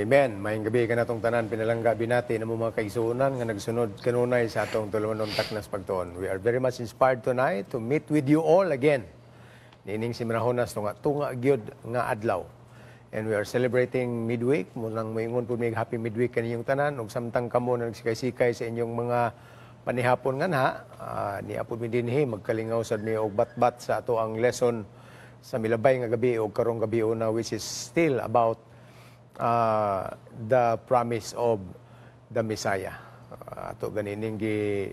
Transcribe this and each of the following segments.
Amen. Maayong gabii kanatong tanan, pinalangga binati namo mga kaigsuonan nga nagsunod kanunay sa atong tulumanon Taknas Pagtuon. We are very much inspired tonight to meet with you all again. Niining simanahonas tunga-tunga gyud nga adlaw. And we are celebrating midweek. Mao nang moingon po mig happy midweek kaninyong tanan ug samtang kamo na nagsikay-sikay sa inyong mga panihapon nga na nia pod mi dinhi, magkalingaw sad mi og batbat sa ato ang lesson sa milabay nga gabi og karong gabi una, which is still about the promise of the Messiah. Ato ganining gi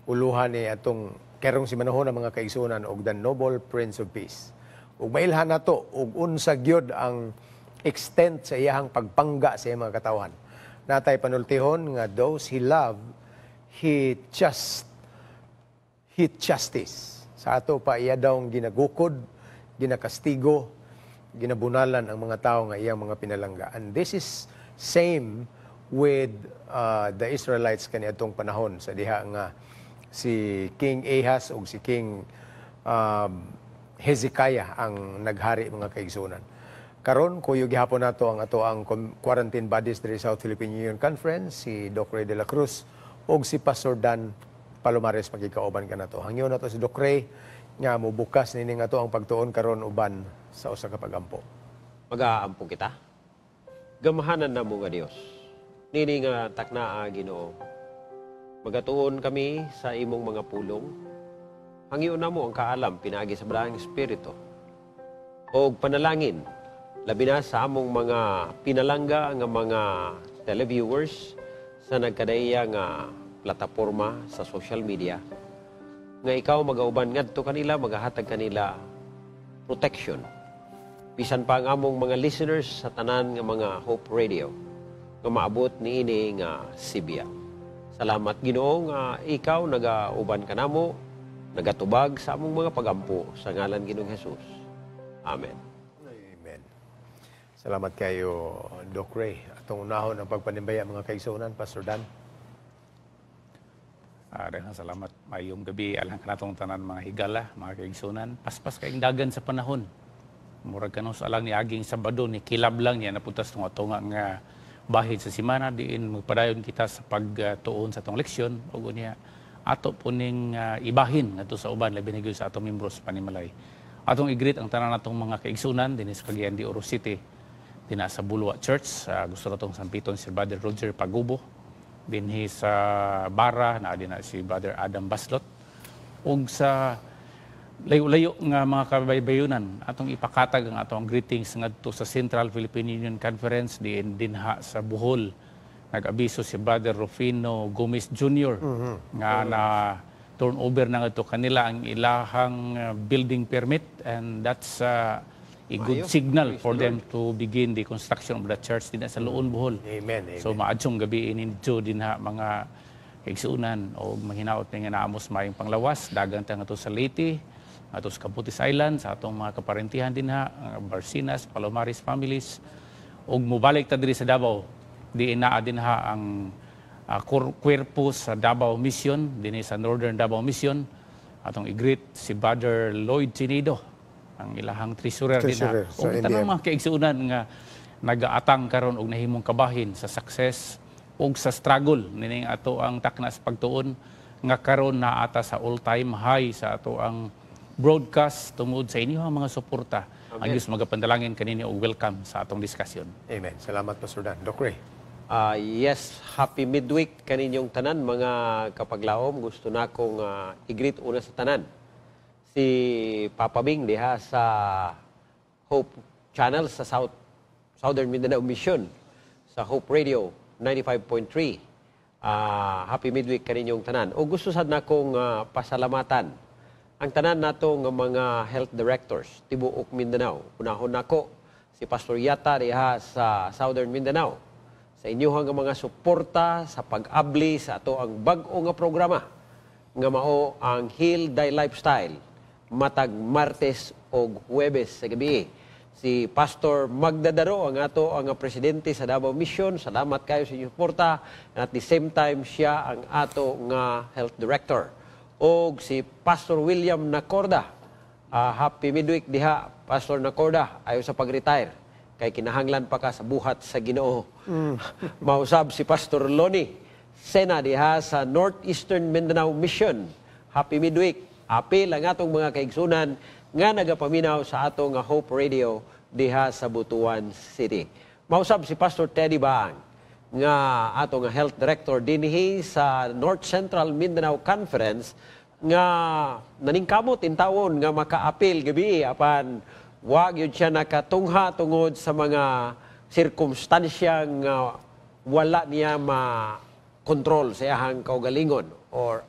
uluhan ni atong karong simanahon ng mga kaigsuonan og the Noble Prince of Peace. Ug mailhan nato og unsa gyud ang extent sa iyahang pagpangga sa iyang mga katawhan. Natay panultihon nga those he loved, he chastise. Sa ato pa iya daw ginagukod, ginakastigo, ginabunalan ang mga tao nga iyang mga pinalangga. And this is same with the Israelites kaniadtong panahon sa diha nga si King Ahaz ug si King Hezekiah ang naghari, mga kaigsunan. Karon kuyo gihapon nato ang ato ang quarantine buddies diri South Philippine Union Conference, si Doc Ray de la Cruz ug si Pastor Dan Palomares magkikauban kanato. Hangyo nato si Doc Ray nga mobukas nining ato ang pagtuon karon uban sa usa ka pagampo. Mag-aampo kita. Gamahanan namo nga Dios. Nini nga taknaa, Ginoo. Magatuon kami sa imong mga pulong. Hangyo namo ang kaalam pinaagi sa Balaang Espiritu. Og panalangin labi na sa among mga pinalangga nga mga televiewers sa nagkadaiya nga plataporma sa social media nga ikaw magauban ngadto kanila, magahatag kanila protection. Bisan pa ang among mga listeners sa tanan nga mga Hope Radio nga maabot niini nga sibya. Salamat, Ginoo, nga ikaw nagauban kanamo, nagatubag sa among mga pagampo sa ngalan Ginoong Jesus. Amen. Amen. Salamat kayo, Doc Ray. Atong unahon ang pagpanimbaya, mga kaigsuonan, Pastor Dan. Daghang salamat. Mayong gabi alang kanatong tanan mga higala, mga kaigsunan. Paspas kayong dagan sa panahon. Murag kanus alang ni aging Sabado ni kilab lang niya napuntas tunga-tunga nga bahid sa simana diin magpadayon kita sa pagtuon sa atong leksyon ug unya ato po ning ibahin ngadto sa uban, labi na gyud sa atong membros sa panimalay. Atong i-greet ang tanan natong mga kaigsunan dinhi sa Cagayan de Oro City, dinha sa Bulua Church. Gusto natong sampiton si Brother Roger Pagubo dinhi sa Bara na din na si Brother Adam Baslot ug sa layo-layo nga mga kabaybayunan. Atong ipakatag ang atong greetings ngadto sa Central Philippine Union Conference diin dinha sa Bohol. Nag-abiso si Brother Rufino Gomez Jr. nga na turn over na ngadto kanila ang ilahang building permit, and that's a good Maayo. Signal Praise for the them to begin the construction of the church dinha sa Loon, Bohol. Amen. Amen. So maadyong gabi ninyo dinha, mga kaigsuonan, o manghinaot nga naamos maayong panglawas. Dagan ta ngadto sa Leyte, ngadto sa Camotes Island, sa atong mga kaparentihan dinha, ang Barcinas, Palomares families, ug mobalik ta diri sa Davao diin naa dinha ang kuwerpo sa Davao Mission dinhi sa Northern Davao Mission. Atong i-greet si Brother Lloyd Chinido, ang ilahang treasurer dinha Treasurer sa ug tanang NDM. Mga kaigsuonan nga nagaatang karon og nahimong kabahin sa success ug sa struggle nining ato ang takna sa pagtuon nga karon naa ta sa all-time high sa ato ang broadcast tungod sa inyong mga suporta. Ang Dios magapandalangin kaninyo og welcome sa atong diskusyon. Amen. Salamat, Pastor Dan. Doc Ray. Yes, happy midweek kaninyong tanan, mga kapaglaom. Gusto na akong i-greet una sa tanan si Papa Bing diha sa Hope Channel sa Southern Mindanao Mission sa Hope Radio 95.3. Happy midweek kaninyong tanan. O gusto sad nakong pasalamatan ang tanan nato nga mga health directors tibuok Mindanao. Unahon nako si Pastor Yata diha sa Southern Mindanao sa inyuhang nga mga suporta sa pag-abli sa ato ang bag-o nga programa nga mao ang Heal Thy Lifestyle matag Martes og Huwebes sa gabi. Si Pastor Magdadaro ang ato ang presidente sa Davao Mission. Salamat kayo sa inyong suporta. And at the same time, siya ang ato nga health director. Og si Pastor William Nacorda. Happy midweek diha, Pastor Nacorda. Ayo sa pag-retire. Kay kinahanglan pa ka sa buhat sa Ginoo. Mausab si Pastor Loni Sena diha sa Northeastern Mindanao Mission. Happy midweek. Apil ang atong mga kaigsunan nga nagapaminaw sa atong nga Hope Radio diha sa Butuan City. Mausab si Pastor Teddy Baang nga atong health director dinhi sa North Central Mindanao Conference nga naningkamot intawon nga makaapil gabi, apan wa gyud siya nakatungha tungod sa mga sirkumstansya nga wala niya ma-control sa iyahang kaugalingon or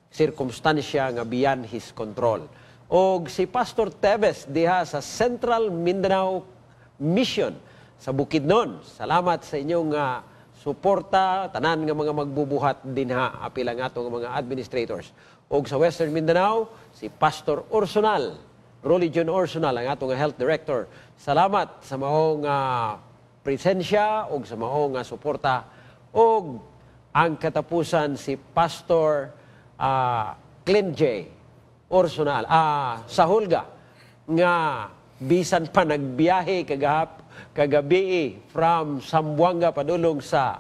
sirkumstansya nga beyond his control. Og si Pastor Teves diha sa Central Mindanao Mission sa Bukidnon. Salamat sa inyong suporta, tanan nga mga magbubuhat dinha, apil ang atong mga administrators. Og sa Western Mindanao, si Pastor Ursonal, Rolly John Ursonal, ang atong health director. Salamat sa maong presensya og sa maong suporta. Og ang katapusan, si Pastor Clint J. Ursonal, sa Hulga, nga bisan pa nagbiyahe kagabi from Zamboanga padulong sa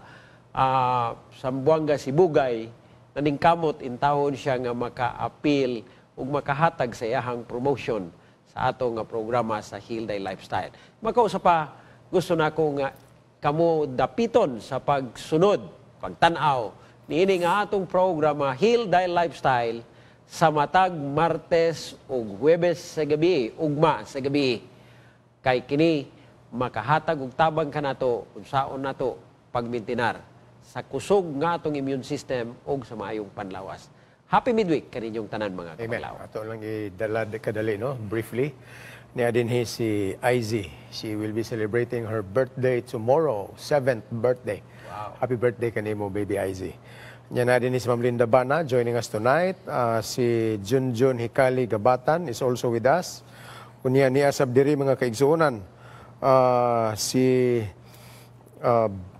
Zamboanga Sibugay, naningkamot intawon siya nga makaapil ug makahatag sa iyahang promotion sa ato nga programa sa Heal Thy Lifestyle. Makausa pa, gusto nako nga kamo dapiton sa pagsunod, pagtan-aw niini nga atong programa Heal Thy Lifestyle sa matag Martes ug Huwebes sa gabi, ugma sa gabi. Kay kini makahatag og tabang kanato unsaon nato pagmintinar sa kusog nga atong immune system ug sa maayong panlawas. Happy midweek kaninyong tanan, mga Amen. kapaglaom. Ato lang idala kadali, no? Briefly. Niya dinhi si Izzy. She will be celebrating her birthday tomorrow, seventh birthday. Wow. Happy birthday kanimo, baby Izzy. Niya na dinhi si Ma'am Linda Bana joining us tonight. Si Junjun Hikali Gabatan is also with us. Unya niya sab diri, mga kaigsuonan. Si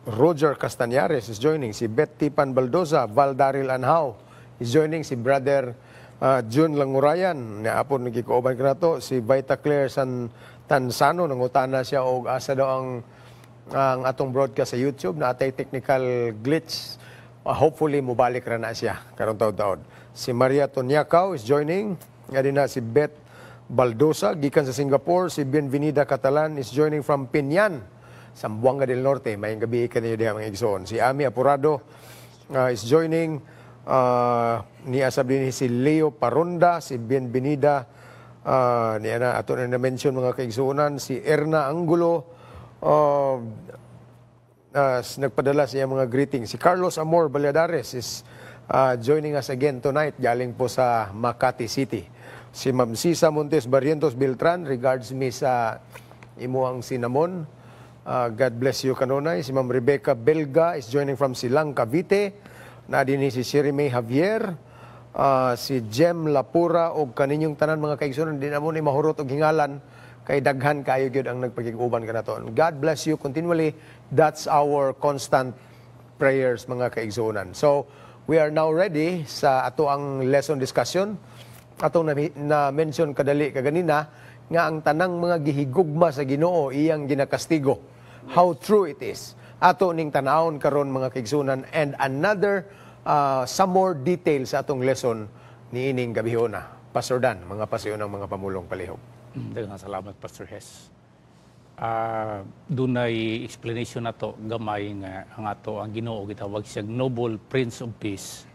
Roger Castañares is joining. Si Betty Pan Baldoza, Val Daryl Anhao is joining. Si Brother Jun Langurayan, niapon nagkikauban kanato. Si Vita Claire San Tansano, nangutana siya og asa daw ang atong broadcast sa YouTube na atay technical glitch. Hopefully mubalik ra na siya karon taud-taud. Si Maria Tonyakaw is joining. Nga din na si Beth Baldosa gikan sa Singapore, si Bienvenida Catalan is joining from Pinyan, Zamboanga del Norte. Maayong gabi kaninyo diha, mga igsoon. Si Ami Apurado is joining. Niya sab din si Leo Paronda, si Bienvenida niya na ato na na-mention, mga kaigsuonan, si Erna Angulo nagpadala sa iyang mga greetings. Si Carlos Amor Valladares is joining us again tonight galing po sa Makati City. Si Ma'am Sisa Montes Barrientos Beltran, regards me sa imuang cinnamon. God bless you kanunay. Si Ma'am Rebecca Belga is joining from Silang, Cavite. Na din si Sherry Javier, si Jem Lapura og kaninyong tanan, mga kaigsuonan, di na mo ni mahurot og hingalan kay daghan kayo gyud ang nagpakig-uban kanato. God bless you continually. That's our constant prayers, mga kaigsuonan. So, we are now ready sa ato ang lesson discussion. Atong na mention kadali kaganina nga ang tanang mga gihigugma sa Ginoo iyang ginakastigo. How true it is. Ato ning tanawon karon, mga kaigsuonan, and another some more details sa atong lesson niining gabihona. Pastor Dan, mga pasiunang mga pamulong palihog. Daghang salamat, Pastor Hes. Dunay explanation nato gamay nga ang ato ang Ginoo gitawag siyang Noble Prince of Peace.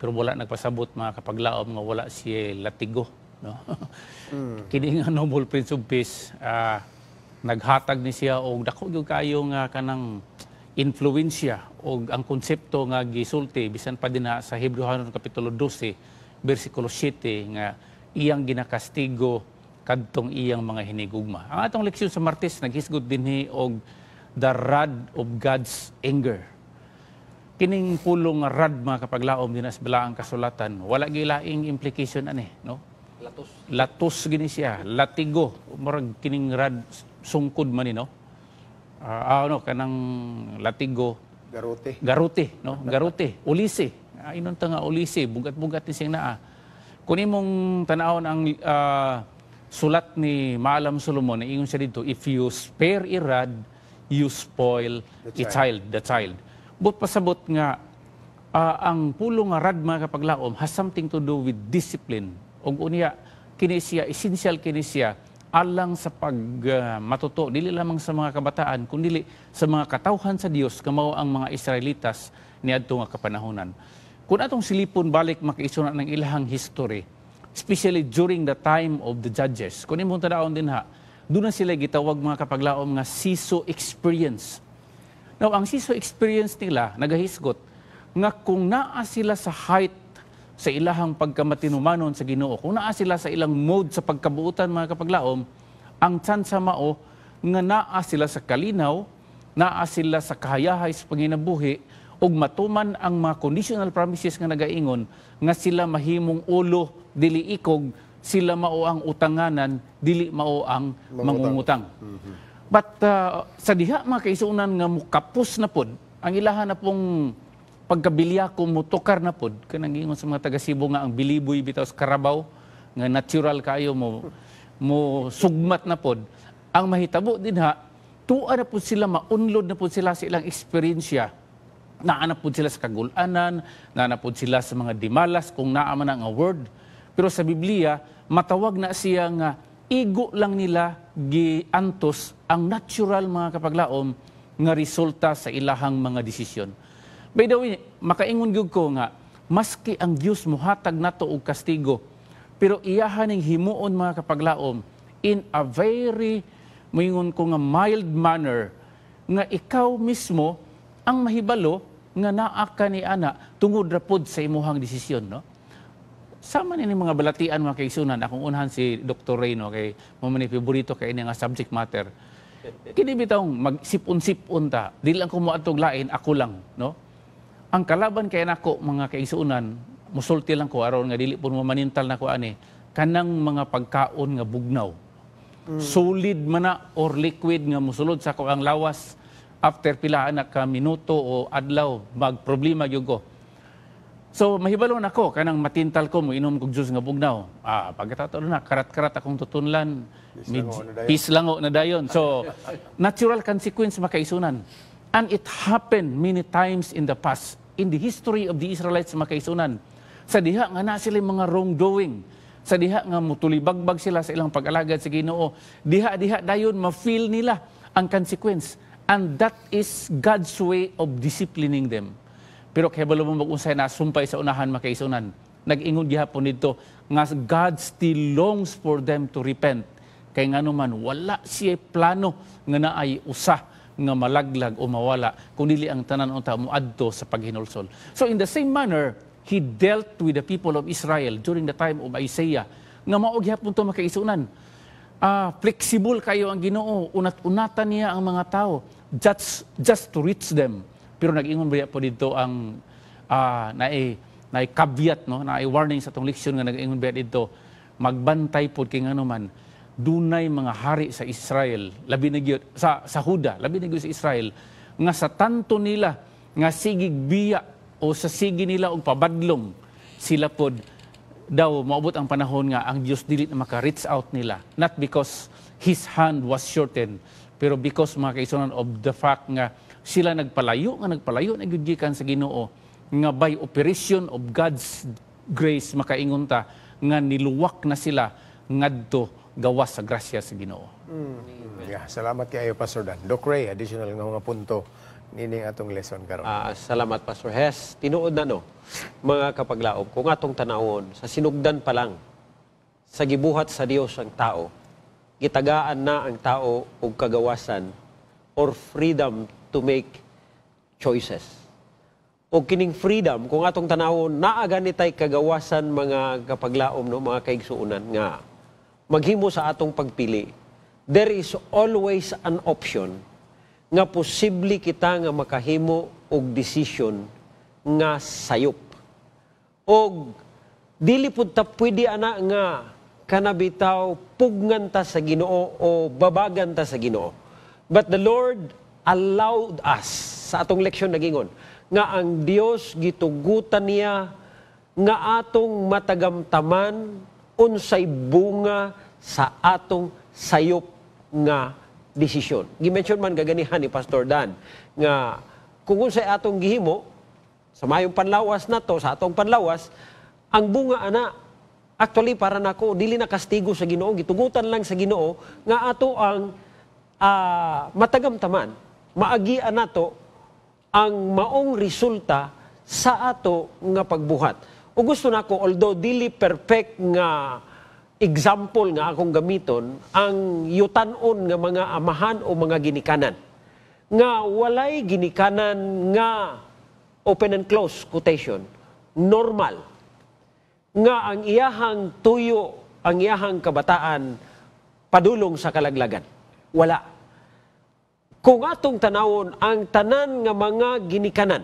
Pero wala nagpasabot, mga kapaglaom, nga wala siya latigo, no? Kini nga Noble Prince of Peace, naghatag ni siya og dako gyud kayo nga kanang influensya og ang konsepto nga gisulti bisan pa dinha sa Hebreohanon kapitulo 12 bersikulo 7 nga iyang ginakastigo kadtong iyang mga hinigugma. Ang atong leksyon sa Martes naghisgot dinhi og the rod of God's anger. Kining pulong nga rod, mga kapaglaom, dinha sa Balaang Kasulatan, wala gilaing implication ani, no? Latos. Latos gini siya, latigo, murag kining rod sungkod man ni, no? No, kanang latigo, Garote. Garote, no? Garote, ulise. Inon ta nga ulise, bugat-bugat ni siyang naa. Kung imong tanawon ang Sulat ni Maalam Solomon, ingon siya dito, "If you spare a rod, you spoil a child, the child." But pasabot nga ang pulong nga rod, mga kapaglaom, has something to do with discipline. Ug unya kini siya essential kini siya alang sa pag matuto dili lamang sa mga kabataan kundi sa mga katawhan sa Dios nga mao ang mga Israelitas niadto nga kapanahonan. Kung atong silipon balik, makaisuna, ng ilahang history, especially during the time of the judges. Kung imong tan-awon dinha, doon na sila gitawag, mga kapaglaom, nga seesaw experience. Now, ang seesaw experience nila, nagahisgot nga kung naa sila sa height sa ilahang pagkamatinumanon sa Ginoo, kung naa sila sa ilang mode sa pagkabuutan, mga kapaglaom, ang tsansa mao nga naa sila sa kalinaw, naa sila sa kahayahay sa panginabuhi, ug matuman ang mga conditional promises nga nagaingon nga sila mahimong ulo, dili ikog, sila mao ang utanganan, dili mao ang mangungutang. But sa diha, mga kaisunan, nga mukapos na pod ang ilahan na pong pagkabilyako, mutukar na pod, kanang ingon sa mga taga Cebu nga ang biliboy bitaw sa karabaw nga natural kayo mo mo sugmat na pod ang mahitabo dinha, tuwa na pod sila, maunlod na pod sila sa ilang eksperyensya. Naa na pod sila sa kagulanan, naa na pod sila sa mga dimalas, kung naa man ang word. Pero sa Biblia, matawag na siya nga igo lang nila giantos ang natural, mga kapaglaom, nga resulta sa ilahang mga desisyon. By the way, makaingon gyud ko nga maski ang Dios muhatag nato og kastigo, pero iyahan ning himuon, mga kapaglaom, in a very, moingon ko nga, mild manner nga ikaw mismo ang mahibalo nga naa ka ni ana tungod ra pod sa imuhang desisyon, no? Sama ni mga balatian, mga kaigsunan, akong unahan si Dr. Reyno kay mao man ni favorito kay ini nga subject matter. Kini bitawng magsipon-sipon ta, dili lang ko moadtog lain, ako lang, no? Ang kalaban kay nako, mga kaigsunan, musulti lang ko aron nga dili po mo manintal nako ani, kanang mga pagkaon nga bugnaw. Solid man na or liquid nga musulod sa ako ang lawas, after pila anak ka minuto o adlaw, magproblema gyud ko. So mahibalo na ko kanang matintal ko, mo inom kog juice nga bugnaw. Ah, pagkatato na karat-karat akong tutunlan. Peace lango na dayon. Peace lango na dayon. So natural consequence, makaisunan. And it happened many times in the past in the history of the Israelites, makaisunan. Sa diha nga na sila mga wrongdoing, sa diha nga mutulibagbag sila sa ilang pag-alagad sa Ginoo, diha-diha dayon ma-feel nila ang consequence. And that is God's way of disciplining them. Pero kay balo mo mag-unsay na sumpay sa unahan, makaisunan. Nag-ingon gihapon dito nga God still longs for them to repent. Kay ngano man wala siya plano nga naay usa nga malaglag o mawala kung dili ang tanan unta moadto sa paghinulsol. So in the same manner, he dealt with the people of Israel during the time of Isaiah nga mao gihapon to, makaisunan. Flexible kayo ang Ginoo, unat-unatan niya ang mga tao just to reach them. Pero nag-ingon ba po dito ang naay naay caveat, no, naay warning sa atong leksyon nga nag-ingon ba dito, magbantay pod kay ngano man dunay mga hari sa Israel, labi na gyud sa Huda, labi na gyud sa Israel, nga sa tanto nila nga sigig biya o sa sige nila og pabadlong, sila pod daw maabot ang panahon nga ang Dios dili na maka-reach out nila, not because his hand was shortened, pero because, mga kaisunan, of the fact nga sila nagpalayo na gyud gikan sa Ginoo, nga by operation of God's grace, makaingon ta nga niluwak na sila ngadto gawas sa grasya sa Ginoo. Yeah, salamat kaayo, Pastor Dan. Doc Ray, additional nga mga punto nining atong lesson karon. Salamat, Pastor Hes. Tinuod na, no, mga kapaglaom, kung atong tanawon, sa sinugdan pa lang, sa gibuhat sa Dios ang tao, gitagaan na ang tao og kagawasan or freedom to make choices. O kining freedom, kung atong tanawon, naa gani tay kagawasan, mga kapaglaom, no, mga kaigsuonan, nga maghimo sa atong pagpili. There is always an option nga posible kita nga makahimo og desisyon nga sayop. Og dili pud ta pwede ana nga kanabitaw pugngan ta sa Ginoo o babagan ta sa Ginoo. But the Lord allowed us, sa atong leksyon nagingon nga ang Dios gitugutan niya nga atong matagamtaman unsay bunga sa atong sayop nga desisyon. Gi-mention man gaganihan ni Pastor Dan nga kung unsay atong gihimo sa mayong panlawas nato, sa atong panlawas, ang bunga ana, actually, para nako dili na kastigo sa Ginoo, gitugutan lang sa Ginoo nga ato ang matagamtaman, maagian nato ang maong resulta sa ato nga pagbuhat. O gusto nako, although dili perfect nga example nga akong gamiton, ang yutanon nga mga amahan o mga ginikanan nga walay ginikanan nga, open and close quotation, normal nga ang iyahang tuyo, ang iyahang kabataan padulong sa kalaglagan. Wala. Kung atong tanawon ang tanan nga mga ginikanan,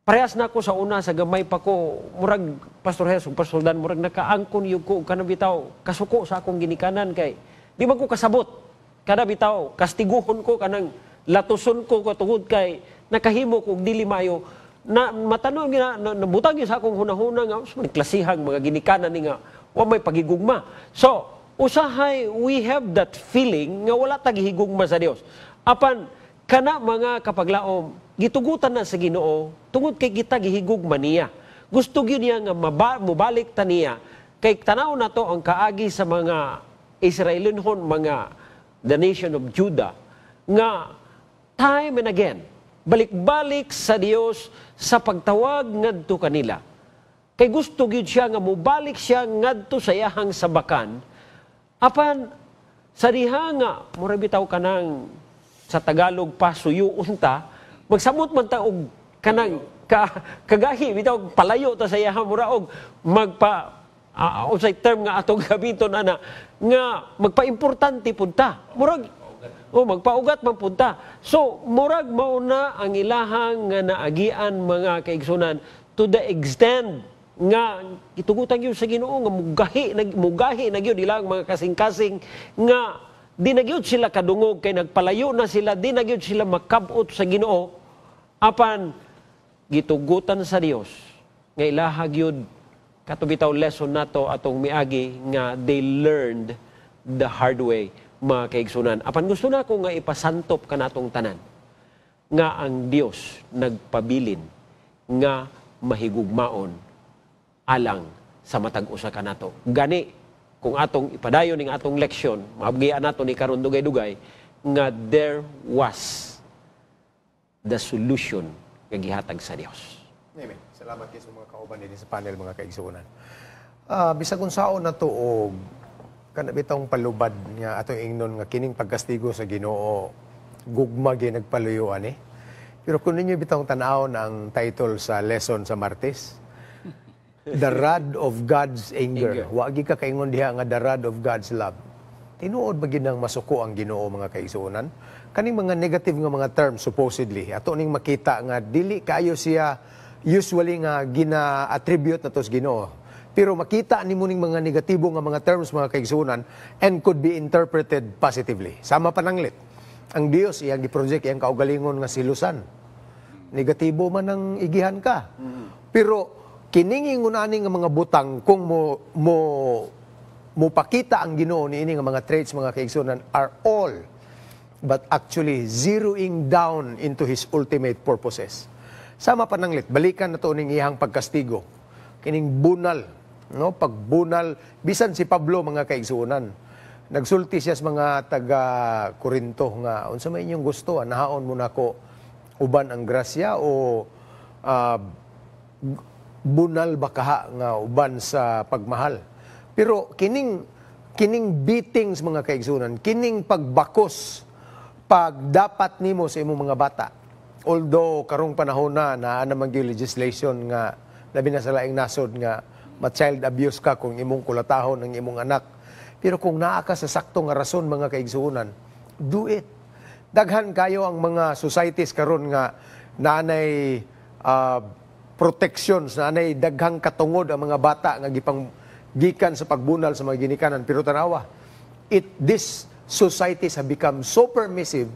parehas na ako sa una, sa gamay pa ko, murag Pastor Jesus, Pastor Dan, murag nakaangkon yung ko kana bitaw kasuko sa akong ginikanan kay di man ko kasabot. Kana bitaw kastiguhon ko, kanang latuson ko katungod kay nakahimo ko og dili maayo na matanaw gina na, nabutang gyud sa akong hunahuna nga unsa man klasihang mga ginikanan ni nga wa may pagigugma. So usahay we have that feeling nga wala ta gihigugma sa Dios. Apan kana, mga kapaglaom, gitugutan na sa Ginoo tungod kay kita gihigugma niya. Gusto gyud niya nga mobalik ta niya. Kay tanaw na to ang kaagi sa mga Israelinhon, mga the nation of Judah, nga time and again balik-balik sa Dios sa pagtawag ngadto kanila. Kay gusto gyud siya nga mobalik siya ngadto sa iyahang sabakan. Apan sa diha nga mura bitaw kanang sa Tagalog pa suyo unta, magsamot man ta og kanang kagahi bitaw, palayo ta sa iyaha, mura og magpa unsay term nga atong gamiton ana nga magpaimportante pud ta, murag oh magpaugat man pud ta. So murag mao na ang ilahang nga naagian, mga kaigsunan, to the extent nga gitugutan gyud sa Ginoo nga mugahi na gyud ilang mga kasing-kasing nga di na gyud sila kadungog kay nagpalayo na sila, di na gyud sila makabot sa Ginoo. Apan gitugutan sa Dios nga ilaha gyud kato bitaw lesson nato atong miagi nga they learned the hard way, mga kaigsunan. Apan gusto na ako nga ipasantop kanatong tanan nga ang Dios nagpabilin nga mahigugmaon alang sa matag usa kanato. Gani kung atong ipadayon ning atong leksyon, maabgian nato ni karon dugay-dugay nga there was the solution nga gihatag sa Dios. Amen. Salamat kay sa mga kauban dinhi sa panel, mga kaigsuonan. Bisag unsaon na to og kana bitawng palubad nga atong ingnon nga kining pagkastigo sa Ginoo, gugma gyud nagpaluyo ani. Pero kung ninyo bitawng tan-awon ang title sa lesson sa Martes, "The Rod of God's Anger." Anger. Wa gyud ka kaingon diha nga "The Rod of God's Love." Tinuod ba gyud nang masuko ang Ginoo, mga kaigsuonan? Kaning mga negative nga mga terms, supposedly ato ning makita nga dili kayo siya usually nga gina-attribute na to sa Ginoo. Pero makita nimo ning mga negatibo nga mga terms, mga kaigsuonan, and could be interpreted positively. Sama pananglit, ang Dios iyang gi-project iyang kaugalingon nga silusan. Negatibo man ang igihan ka. Pero kining ingon ani nga mga butang, kung mo mupakita ang Ginoo niini nga mga traits, mga kaigsuonan, are all but actually zeroing down into His ultimate purposes. Sama pananglit, balikan na to ning iyang pagkastigo. Kining bunal, no? Pagbunal bisan si Pablo, mga kaigsuonan. Nagsulti siya sa mga taga Korinto nga unsa may inyong gusto, anahaon mo nako uban ang grasya o bunal ba kaha nga uban sa pagmahal. Pero kining kining beatings, mga kaigsunan, kining pagbakos pag dapat nimo sa imong mga bata. Although karong panahon na naa naman gyud legislation nga labi na sa laing nasod nga ma-child abuse ka kung imong kulatahon ang imong anak. Pero kung naa ka sa sakto nga rason, mga kaigsuonan, do it. Daghan kayo ang mga societies karon nga naanay protections, naanay daghang katungod ang mga bata nga gipang gikan sa pagbunal sa mga ginikanan. Pero tanawa, this societies have become so permissive,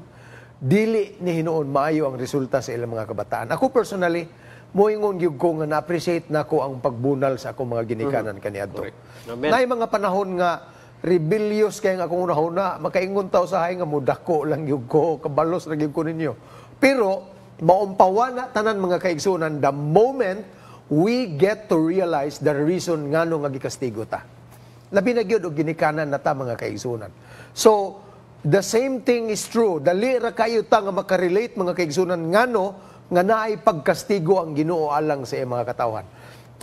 dili ni hinuon maayo ang resulta sa ilang mga kabataan. Ako personally, Moingon gyud ko nga na-appreciate nako ang pagbunal sa akong mga ginikanan kaniadto. Amen. Naay mga panahon nga rebellious kay nga akong hunahuna, makaingon ta usahay nga mudako lang gyud ko, kabalos ra gyud ko ninyo. Pero maumpawan na tanan, mga kaigsunan, the moment we get to realize the reason ngano nga gikastigo ta. Labi na gyud og ginikanan na ta, mga kaigsunan. So, the same thing is true. Dali ra kayo ta nga makarelate, mga kaigsunan, ngano nga naay pagkastigo ang Ginoo alang sa iyang mga katawhan.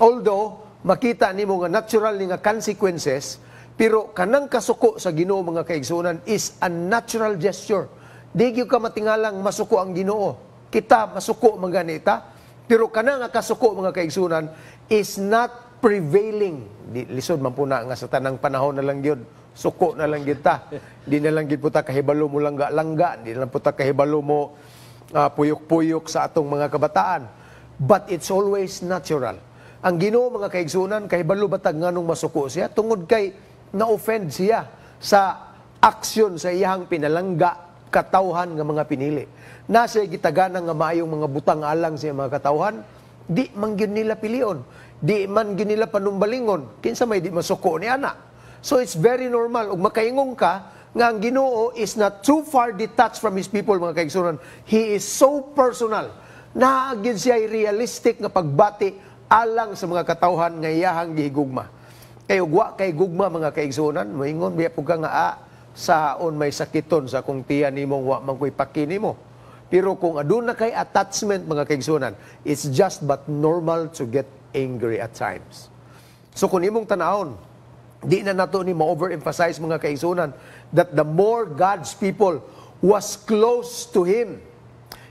Although makita nimo nga natural ni nga consequences, pero kanang kasuko sa Ginoo, mga kaigsunan, is a natural gesture. Di gyud ka matingalang masuko ang Ginoo. Kita masuko man ganita, pero kanang nga kasuko, mga kaigsunan, is not prevailing. Di, lisod man po na nga sa tanang panahon na lang gyud suko na lang gyud ta. Di na lang gyud po ta kahibalo mo langga-langga, di na lang po ta kahibalo mo puyok-puyok sa atong mga kabataan. But it's always natural. Ang Ginoo, mga kaigsunan, kahibalo batag nganong masuko siya tungod kay na-offend siya sa aksyon sa iyahang pinalangga katawhan nga mga pinili. Nasa gitagana nga maayong mga butang alang sa iyang mga katawhan, di man gyud nila pilion. Di man gyud nila panumbalingon. Kinsa may di masuko ni ana? So it's very normal ug makaingong ka nga ang Ginoo is not too far detached from his people, mga kaigsunan. He is so personal. Naa gyud siya realistic nga pagbati alang sa mga katawhan nga iyahang gihigugma. Kay ug wa kay gugma, mga kaigsunan, moingon biya pud ka nga saon may sakiton sa akong tiyan nimong wa man ko'y paki nimo. Pero kung aduna kay attachment, mga kaigsunan, it's just but normal to get angry at times. So kung imong tanawon, di na nato ni ma-overemphasize, mga kaigsunan, that the more God's people was close to Him,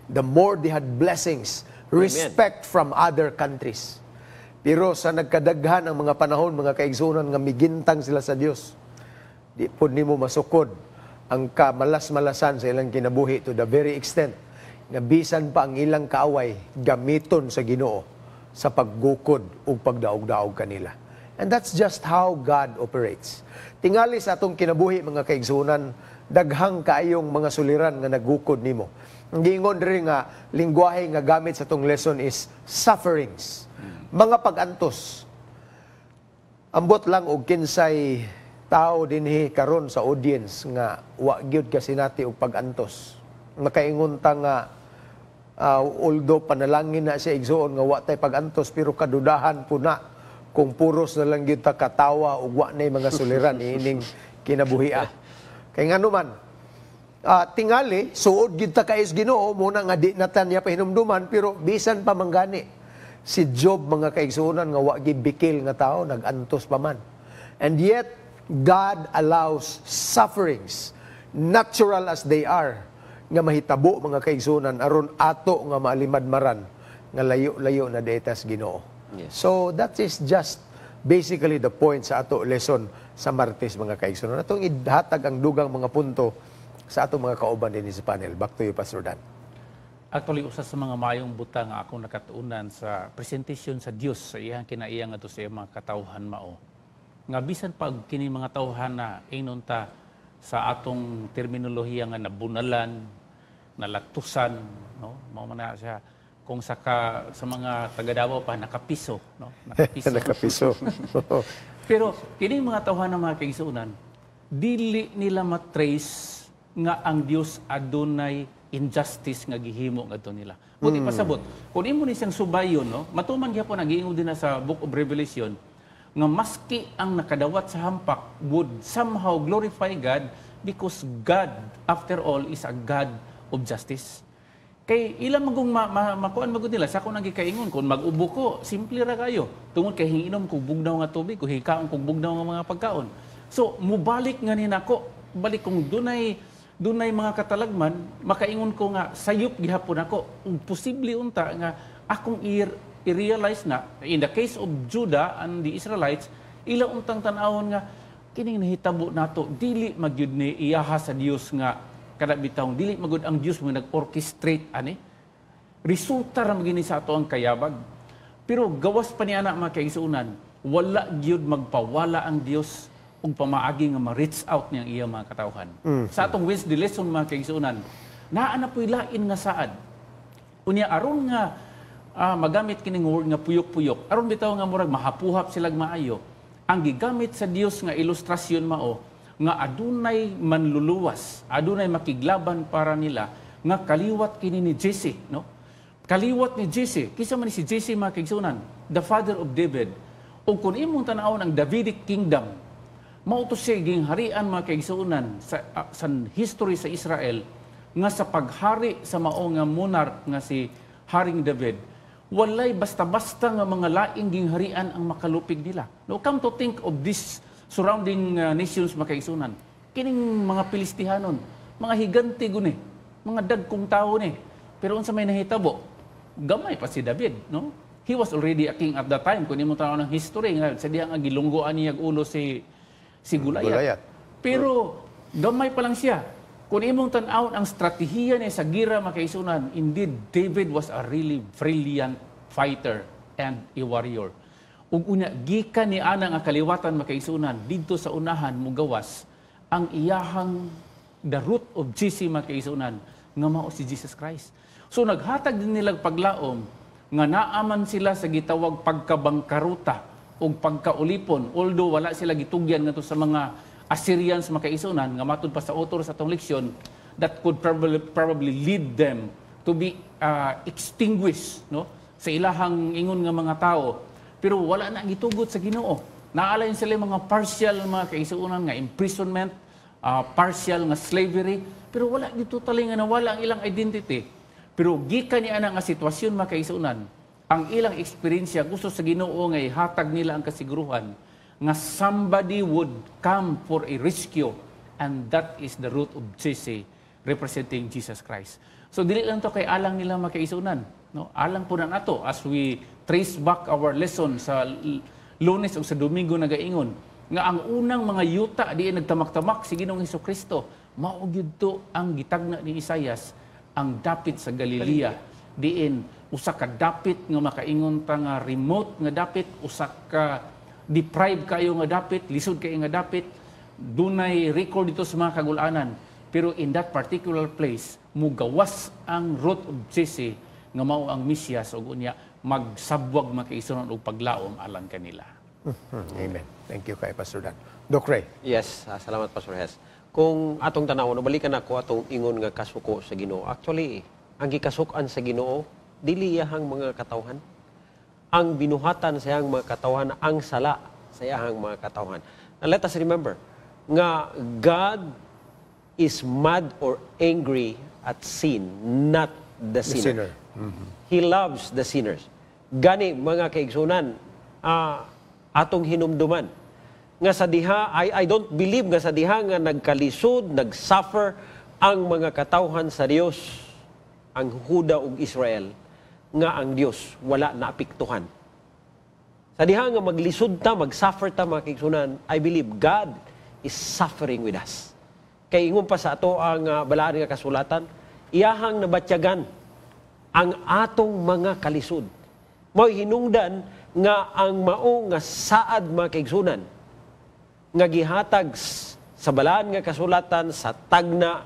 the more they had blessings, respect from other countries. Pero sa nagkadaghan ang mga panahon, mga kaigsunan, nga migintang sila sa Dios, di pod nimo masukod ang kamalas-malasan sa ilang kinabuhi to the very extent nga bisan pa ang ilang kaaway gamiton sa Ginoo sa paggukod ug pagdaog-daog kanila. And that's just how God operates. Tingali sa atong kinabuhi, mga kaigsunan, daghang kaayong mga suliran nga nagukod nimo. Ang giingon diri nga lingwahe nga gamit sa atong lesson is sufferings. Mga pag-antos. Ambot lang og kinsay tao dinhi karon sa audience nga wa gyud kasinati og pag-antos. Makaingon ta nga although panalangin na siya, igsuon, nga wa tay pag-antos, pero kadudahan po na kung puros na lang gyud ta katawa ug wa nay mga suliran ining kinabuhia. Kay ngano man, tingali suod gyud ta kay Ginoo muna nga di na ta niya pahinumduman, pero bisan pa manggani si Job, mga kaigsuonan, nga wa gibikil nga tao, nag-antos pa man. And yet God allows sufferings, natural as they are, nga mahitabo, mga kaigsuonan, aron ato nga maalimadmaran nga layo-layo na diay tas Ginoo. So that is just basically the point sa ato lesson sa Martes, mga kaigsuonan. Atong ihatag ang dugang mga punto sa atong mga kauban din sa panel. Back to you, Pastor Dan. Actually, usa sa mga maayong butang nga akong nakatuunan sa presentation sa Dios sa iyang kinaiya ngadto sa iyang mga katawhan mao nga bisan pag kini mga tawhan na ingnon ta sa atong terminolohiya nga nabunalan, nalaktusan, no, mao man na siya kung sa mga taga Davao pa, nakapiso, no, nakapiso. Nakapiso. Pero kining mga tawhan ng mga kaigsuonan, dili nila matrace nga ang Dios adunay injustice nga gihimo ngadto nila. Buti pasabot, kung imo ni siyang subayon, no, matuman gyapon ang giingon din na sa Book of Revelation nga maski ang nakadawat sa hampak would somehow glorify God because God, after all, is a God of justice. Kay ilang magong makuan magud nila sa akong nang gikaingon, kung mag-ubo ko, simple ra kayo. Tungod kay hinginom kog bugnaw nga tubig, kung hikaon kog bugnaw nga mga pagkaon. So mubalik nga ni nako, balik kung dunay dunay mga katalagman, makaingon ko nga sayop gihapon ako. Ug posible unta nga akong i-realize na in the case of Judah and the Israelites, ila untang tan-awon nga kining nahitabo nato dili magyud ni iyaha sa Dios nga kada bitawng dili magud ang Dios mo nag-orchestrate ani, resulta ra magini sa ato ang kayabag. Pero gawas pa ni ana, mga kaigsuonan, wala gyud magpawala ang Dios og pamaagi nga ma-reach out niyang iya mga katawhan. Sa atong Wednesday lesson, mga kaigsuonan, naa na po'y lain nga saad. Unya aron nga Magamit kining word nga puyok-puyok. Aron bitaw nga murag mahapuhap sila maayo. Ang gigamit sa Dios nga ilustrasyon mao nga adunay manluluwas, adunay makiglaban para nila nga kaliwat kini ni Jesse, no? Kaliwat ni Jesse. Kinsa man ni si Jesse, mga kaigsuonan? The father of David. Ug kung imong tan-awon ang Davidic kingdom, mao to siya gingharian, mga kaigsuonan, sa history sa Israel nga sa paghari sa mao nga monarch nga si Haring David, walay basta-basta nga mga laing gingharian ang makalupig nila. No, come to think of this surrounding nations, mga kaigsuonan. Kining mga Pilistihanon, mga higante guni, mga dagkong tao ni. Pero unsa may nahitabo? Gamay pa si David, no? He was already a king at that time. Kung imo tan-aw ng history nga sa diha nga gilunggoan niya ulo si Goliath. Goliath. Pero gamay pa lang siya. Kung imong tan-awon ang strategiya niya sa gira, mga kaigsuonan, indeed David was a really brilliant fighter and a warrior. Ug unya gikan ni ana nga kaliwatan, mga kaigsuonan, didto sa unahan mugawas ang iyahang the root of Jesse, mga kaigsuonan, nga mao si Jesus Christ. So naghatag din nila paglaom nga naaman sila sa gitawag pagkabangkaruta o pagkaulipon, although wala sila gitugyan ngadto sa mga Assyrians, mga kaigsuonan, nga matud pa sa author sa atong leksyon that could probably lead them to be extinguished, no, sa ilahang ingon nga mga tao, pero wala na gitugot sa Ginoo. Naalain sila yung mga partial, mga kaigsuonan, nga imprisonment, partial nga slavery, pero wala dito totally nga nawala ang ilang identity. Pero gikan ni ana nga sitwasyon, mga kaigsuonan, ang ilang eksperyensya, gusto sa Ginoo nga ihatag nila ang kasiguruhan nga somebody would come for a rescue, and that is the root of Jesse, representing Jesus Christ. So dili lang to kay alang nila, mga kaigsuonan, no? Alang po na nato as we trace back our lesson sa Lunes o sa Domingo nagaingon nga ang unang mga yuta di nagtamak-tamak si Ginoong Kristo, mao gyud to ang gitagna ni Isayas, ang dapit sa Galilea, diin usa ka dapit nga makaingon ta nga remote nga dapit, usa ka deprived kayo nga dapit, lisod kayo nga dapit. Dunay record dito sa mga kagulanan, pero in that particular place mugawas ang root of Jesse nga mao ang Mesiyas ug unya magsabwag, mga kaigsuonan, og paglaom alang kanila. Amen. Thank you kay Pastor Dan. Doc Ray. Yes, salamat, Pastor Hes. Kung atong tanawon, balikan ako atong ingon nga kasuko sa Ginoo. Actually, ang gikasukan sa Ginoo dili iyahang mga katawhan. Ang binuhatan sa iyang mga katawhan, ang sala sa iyahang mga katawhan. Now, let us remember nga God is mad or angry at sin, not the The sinner. sinner. He loves the sinners. Gani, mga kaigsunan, atong hinumduman nga sa diha I don't believe nga sa diha nga nagkalisod, nagsuffer ang mga katawhan sa Dios, ang Huda ug Israel, nga ang Dios wala naapektuhan. Sa diha nga maglisod ta, magsuffer ta, mga kaigsunan, I believe God is suffering with us. Kay ingon pa sa ato ang balaan nga kasulatan, iyahang nabatyagan ang atong mga kalisod. Mao'y hinungdan nga ang mao nga saad, mga kaigsunan, nga gihatag sa balaan nga kasulatan, sa tagna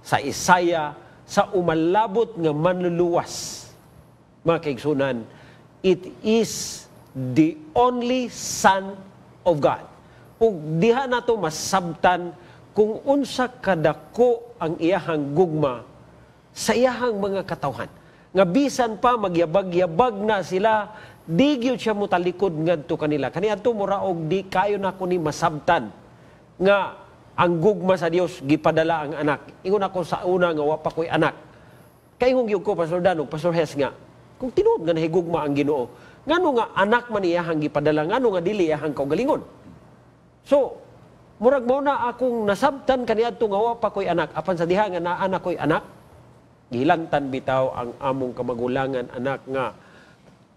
sa Isaya, sa umalabot nga manluluwas, mga kaigsunan, it is the only Son of God. Ug diha nato masabtan kung unsa kadako ang iyahang gugma sa iyahang mga katawhan. Nga bisan pa magyabag-yabag na sila, di gyud siya mutalikod ngadto kanila. Kaniadto mura og di kayo nako ni masabtan nga ang gugma sa Dios gipadala ang anak. Ingon ako sa una nga wa pa ko'y anak. Kaingon gyud ko, Pastor Dan ug Pastor Hes, nga kung tinuod nga nahigugma ang Ginoo, ngano nga anak man iyahang gipadala, ngano nga dili iyahang kaugalingon? So, murag mao na akong nasabtan kaniadto nga wa pa ko'y anak, apan sa diha nga naa na ko'y anak, gihilantan bitaw ang among kamagulangan anak nga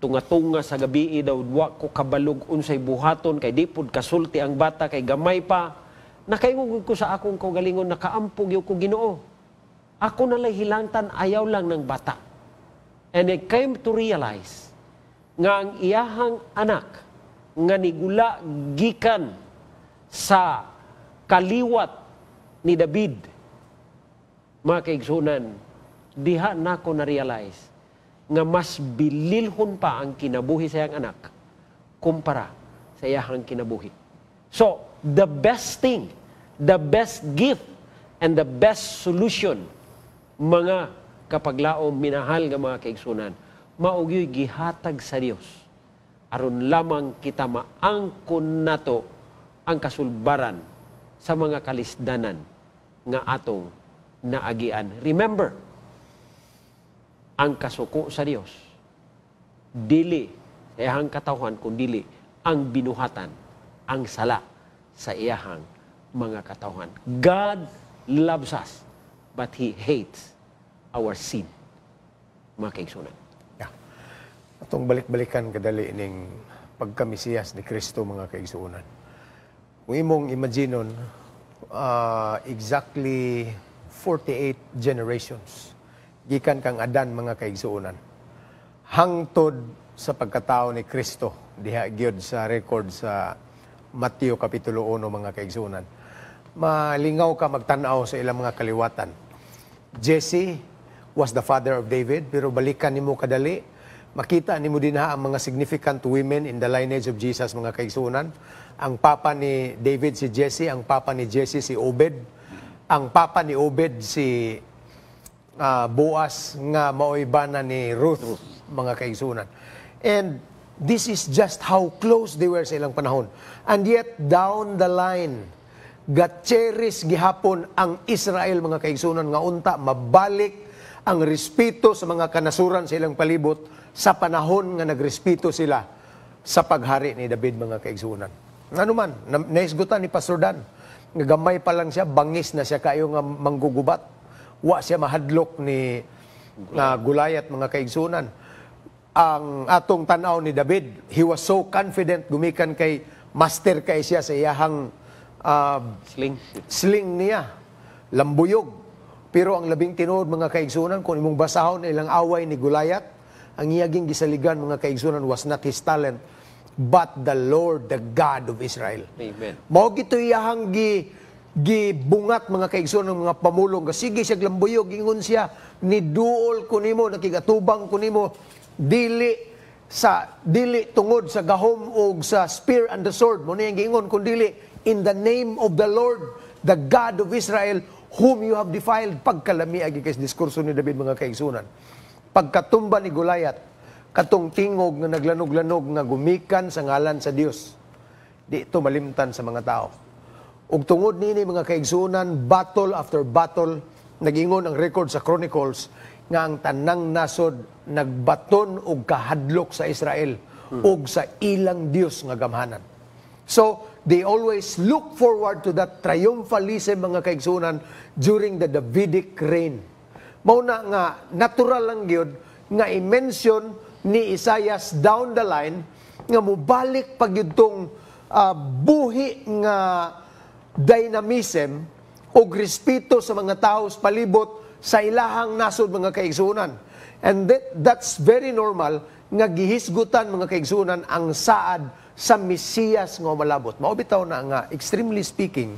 tunga-tunga sa gabi daw wa ko kabalog unsay buhaton kay di pud kasulti ang bata kay gamay pa. Nakaingon ko sa akong kaugalingon, nakaampo gyud ko, Ginoo. Ako na lang hilantan, ayaw lang ng bata. And I came to realize nga ang iyahang anak nga nigula gikan sa kaliwat ni David, mga kaigsunan, diha nako na-realize Nga mas bililhon pa ang kinabuhi sa iyang anak kumpara sa iyang kinabuhi. So, the best thing, the best gift, and the best solution, mga kapaglaom, minahal nga mga kaigsunan, mao gyo'y gihatag sa Dios aron lamang kita maangkon nato ang kasulbaran sa mga kalisdanan nga atong naagian. Remember, ang kasuko sa Dios dili sa iyang katawhan kun dili ang binuhatan, ang sala sa iyahang mga katawhan. God loves us, but He hates our sin. Mga kaigsunan. Yeah. Atong balik-balikan kadali ining pagkamisiyas ni Kristo, mga kaigsuonan. Kung imong imaginon, exactly 48 generations gikan kang Adan, mga kaigsuonan, hangtod sa pagkatao ni Kristo diha gyud sa record sa Mateo Kapitulo 1, mga kaigsuonan. Malingaw ka magtan-aw sa ilang mga kaliwatan. Jesse was the father of David, pero balikan nimo kadali, makita nimo dinha ang mga significant women in the lineage of Jesus, mga kaigsuonan. Ang papa ni David si Jesse, ang papa ni Jesse si Obed, ang papa ni Obed si Boaz nga maoy bana ni Ruth, mga kaigsunan. And this is just how close they were sa ilang panahon. And yet, down the line, ga-cherish gihapon ang Israel, mga kaigsunan, nga unta mabalik ang respeto sa mga kanasuran sa ilang palibot sa panahon nga nagrespeto sila sa paghari ni David, mga kaigsunan. Ano man, nahisgutan ni Pastor Dan, nga gamay pa lang siya, bangis na siya kayo nga manggugubat. Wa siya mahadlok ni Gulayat, mga kaigsunan. Ang atong tanaw ni David, he was so confident gumikan kay master kay siya sa iyahang sling. Sling niya, lambuyog. Pero ang labing tinuod, mga kaigsunan, kung imong basahon ilang away ni Gulayat, ang iyaging gisaligan, mga kaigsunan, was not his talent, but the Lord, the God of Israel. Amen. Mao gito iyahang gibungat, mga kaigsunan, ng mga pamulong. Sige siya lambuyog, ingon siya, "Niduol ko nimo, nakigatubang ko nimo, dili tungod sa gahom og sa spear and the sword," mo niyang giingon, "kundili in the name of the Lord, the God of Israel, whom you have defiled." Pagkalami agi kay diskurso ni David, mga kaigsunan. Pagkatumba ni Goliath, katong tingog nga naglanog-lanog nga gumikan sa ngalan sa Dios, di ito malimtan sa mga tao. Ug tungod nini, mga kaigsunan, battle after battle, nagingon ang record sa Chronicles nga ang tanang nasod nagbaton og kahadlok sa Israel ug sa ilang Dios nga gamhanan. So, they always look forward to that triumphalism, mga kaigsunan, during the Davidic reign. Mao na nga natural lang gyud nga i-mention ni Isaias down the line nga mobalik pag gyud tong buhi nga dynamism og respeto sa mga tao sa palibot sa ilahang nasod, mga kaigsunan. And that's very normal nga gihisgutan, mga kaigsunan, ang saad sa Mesiyas nga malabot. Mao bitaw na nga, extremely speaking,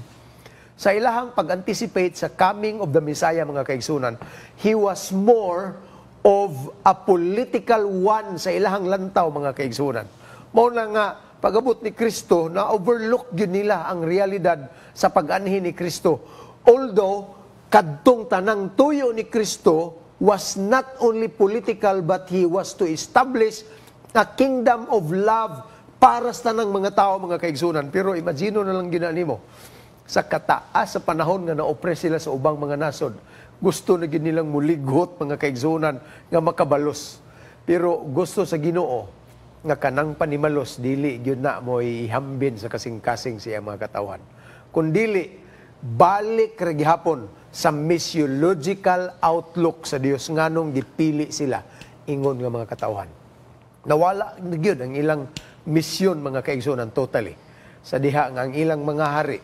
sa ilahang pag-anticipate sa coming of the Messiah, mga kaigsunan, he was more of a political one sa ilahang lantaw, mga kaigsunan. Mao na nga pag-abot ni Kristo, na overlook gyud nila ang realidad sa pag-anhi ni Kristo. Although kadtong tanang tuyo ni Kristo was not only political, but he was to establish a kingdom of love para sa tanang mga tao, mga kaigsunan. Pero imagine na lang gyud nimo sa kataas sa panahon nga na-oppress sila sa ubang mga nasod. Gusto na gyud nilang mulighot, mga kaigsunan, nga makabalos. Pero gusto sa Ginoo nga kanang panimalos dili gyud na mo ihambin sa kasing-kasing siya, mga katawhan. Kundili balik ra gihapon sa missiological outlook sa Dios nganong gipili sila ingon nga mga katawhan. Nawala na gyud ang ilang misyon, mga kaigsunan, totally. Sa diha nga ang ilang mga hari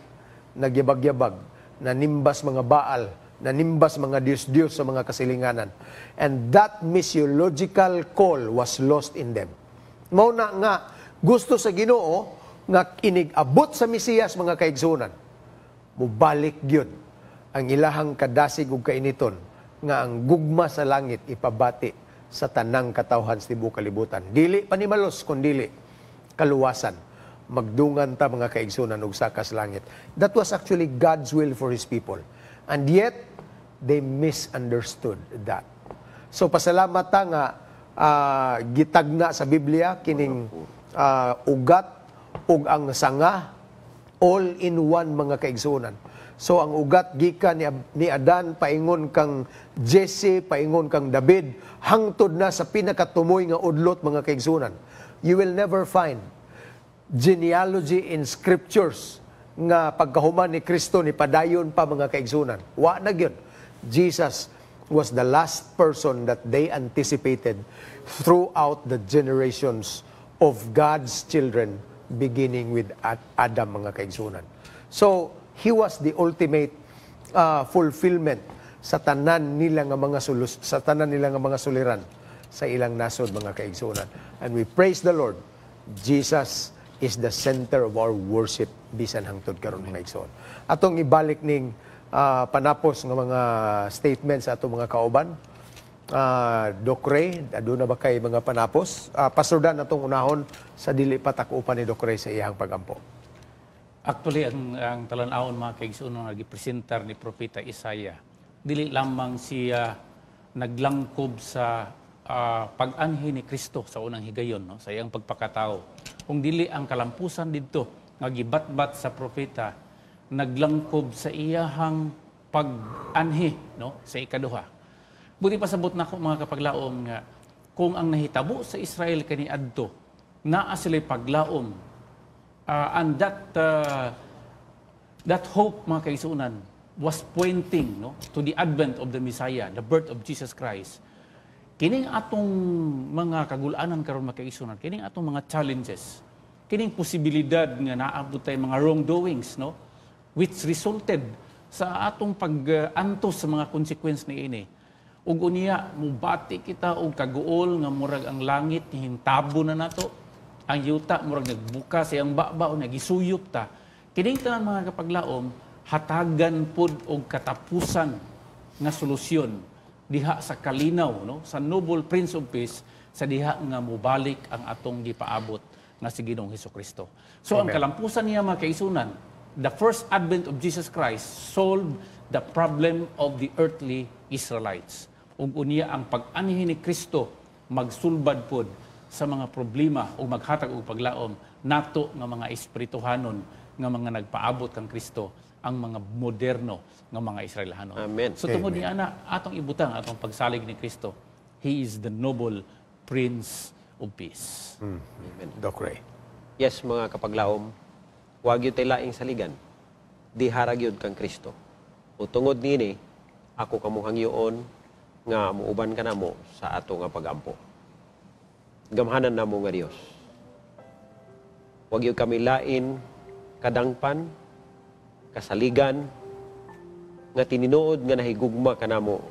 nagyabag-yabag, nanimbas mga Baal, nanimbas mga Diyos-Diyos sa mga kasilinganan. And that missiological call was lost in them. Mao na nga gusto sa Ginoo nga inig-abot sa Mesiyas, mga kaigsunan, mubalik gyud ang ilahang kadasig ug kainiton nga ang gugma sa langit ipabati Sa tanang katawhan sa tibuok kalibutan. Dili panimalos kundili kaluwasan. Magdungan ta, mga kaigsunan, og saka sa langit. That was actually God's will for His people. And yet, they misunderstood that. So pasalamat ta nga gitagna sa Biblia kining ugat ug ang sanga, all in one, mga kaigsunan. So ang ugat gikan ni Adan paingon kang Jesse, paingon kang David, hangtod na sa pinakatumoy nga udlot, mga kaigsunan. You will never find genealogy in scriptures nga pagkahuman ni Kristo ni padayon pa, mga kaigsunan. Wa na gyud. Jesus was the last person that they anticipated throughout the generations of God's children, beginning with Adam, mga kaigsunan. So, he was the ultimate fulfillment sa tanan nila nga mga suliran sa ilang nasod, mga kaigsunan. And we praise the Lord. Jesus is the center of our worship bisan hangtod karon, mga igsoon. Atong ibalik ning panapos nga mga statements sa atong mga kauban. Doc Ray, aduna ba kay mga panapos? Pastor Dan, atong unahon sa dili pa takupan ni Doc Ray sa iyang pagampo. Actually, ang talan-awon, mga kaigsuonan, nga gipresentar ni Propeta Isaiah, dili lamang siya naglangkob sa pag-anhi ni Kristo sa unang higayon, no, sa iyang pagpakatao. Kung dili ang kalampusan didto nga gibatbat sa propeta, naglangkob sa iyahang pag-anhi, no, sa ikaduha. Buot ipasabot nako, mga kapaglaom, nga kung ang nahitabo sa Israel kaniadto, naa sila'y paglaom and that hope, mga kaigsuonan, was pointing, no, to the advent of the Messiah, the birth of Jesus Christ. Kining atong mga kagulanan karon, mga kaigsuonan, kining atong mga challenges, kining posibilidad nga naabot tay mga wrongdoings, no, which resulted sa atong pag-antos sa mga consequence niini. Ug unya mubati kita og kaguol nga murag ang langit hintabo na nato, ang yuta murag nagbuka sa iyang baba o nagisuyop ta. Kining tanan, mga kapaglaom, hatagan pod og katapusan nga solusyon diha sa kalinaw, no, sa noble Prince of Peace, sa diha nga mobalik ang atong gipaabot nga si Ginoong Hesukristo. So ang Amen. Kalampusan niya, mga kaigsuonan, the first advent of Jesus Christ solved the problem of the earthly Israelites. Ug unya ang pag-anhi ni Kristo magsulbad pod sa mga problema o maghatag og paglaom nato nga mga espirituhanon nga mga nagpaabot kang Kristo, ang mga moderno nga mga Israelhanon. Amen. So tungod ni ana, atong ibutang atong pagsalig ni Kristo. He is the noble Prince of Peace. Amen. Doc Ray. Yes, mga kapaglaom, wag gyud tay laing saligan. Diha ra gyud kang Kristo. O tungod nini, ako kamong hangyoon nga muuban ka namo sa ato nga pagampo. Gamhanan namo nga Dios. Wag gyud kami lain kadangpan, kasaligan, nga tininuod nga nahigugma kanamo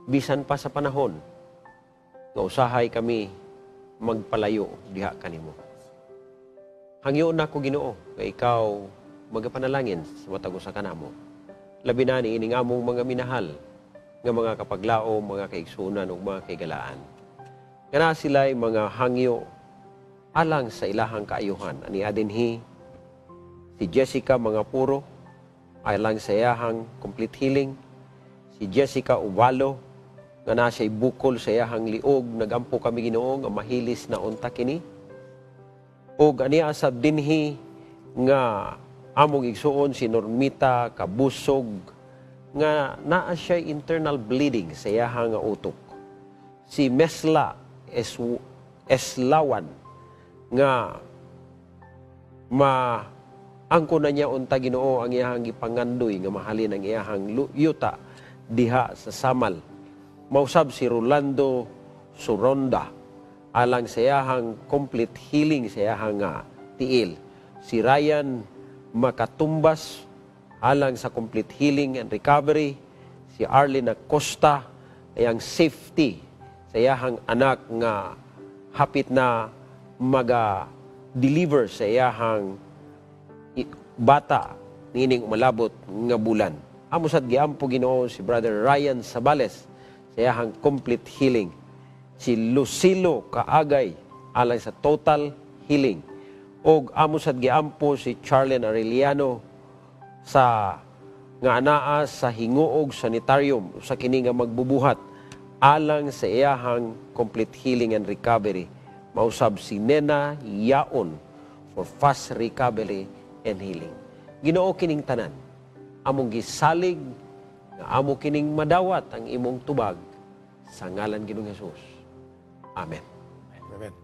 bisan pa sa panahon nga usahay kami magpalayo diha kanimo. Hangyoon nako, Ginoo, nga ikaw magapanalangin sa matag usa kanamo. Labi na niining among mga minahal nga mga kapaglaom, mga kaigsunan ug mga kaigalaan. Nga naa sila'y mga hangyo alang sa ilahang kaayuhan. Ani dinhi si Jessica mga puro alang sa iyahang complete healing. Si Jessica Uvalo nga naa siya'y bukol sa iyahang liog, nagampo kami, Ginoo, nga mahilis na unta kini. Ug aniya sa dinhi nga among igsuon si Normita Kabusog nga naa siya internal bleeding sa iyahang nga utok. Si Mesla Eslawan nga ma angko na niya unta, Ginoo, ang iyahang gipangandoy nga mahalin ang iyahang yuta diha sa Samal. Mausab si Rolando Suronda alang sa iyahang complete healing sa iyahang nga tiil. Si Ryan Makatumbas alang sa complete healing and recovery. Si Arlene Acosta ayang safety sa iyahang anak nga hapit na maga deliver sa iyahang bata niining umalabot nga bulan. Amo sad giampo, Ginoo, si Brother Ryan Sabales sa iyahang complete healing. Si Lucilo Kaagay alang sa total healing. Og amo sad giampo si Charlene Arellano sa nga anaa sa Hinguog Sanitarium sa kini nga magbubuhat alang sa iyahang complete healing and recovery. Mausab si Nena Yaon for fast recovery and healing. Ginoo, kining tanan among gisalig nga amo kining madawat ang imong tubag sa ngalan Ginoong Hesus. Amen. Amen.